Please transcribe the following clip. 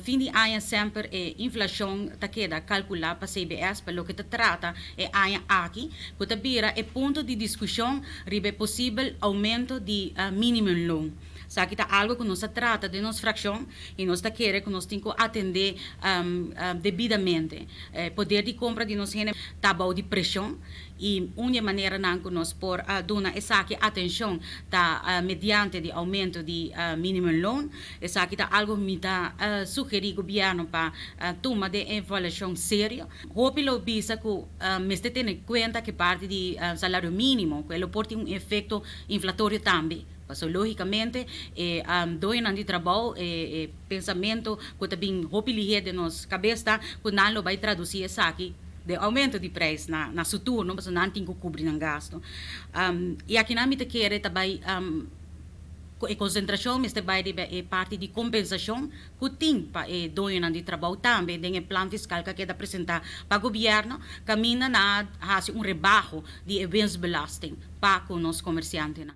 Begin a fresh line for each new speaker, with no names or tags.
Fin di aña semper e inflashon ta keda kalkulá pa CBS pa loke ta trata e aña aki, ku ta bira e punto di diskushon riba e posibel oumento di minimumloon. Esaki ta algu ku nos a trata den nos frakshon i nos ta kere ku nos tin ku atendé debidamente. E poder di kompra di nos hende ta bou di preshon i un di e maneranan ku nos por duna esaki atenshon ta mediante di oumento di minimumloon. Esaki ta algu mi ta sugerí gobièrnu pa tuma den evaluashon serio. Hopi lo bisa ku mester tene kuenta ku e parti di salario mínimo ku e lo por tin un efekto inflatorio tambe. Pasobra lógikamente e doñonan di trabou e pensamentu ku ta bin hopi lihé den nos kabes ta ku nan lo bai tradusí esaki den oumento di preis na su turno pasobra nan tin ku kubri nan gastu. I akinan mi ta kere ta bai ku e konsentrashon mester bai riba e parti di kompensashon ku tin pa e doñonan di trabou tambe den e plan fiskal ku a keda presentá pa gobièrnu kaminda nan a hasi un rebaho di e winstbelasting pa ku nos komersiantenan.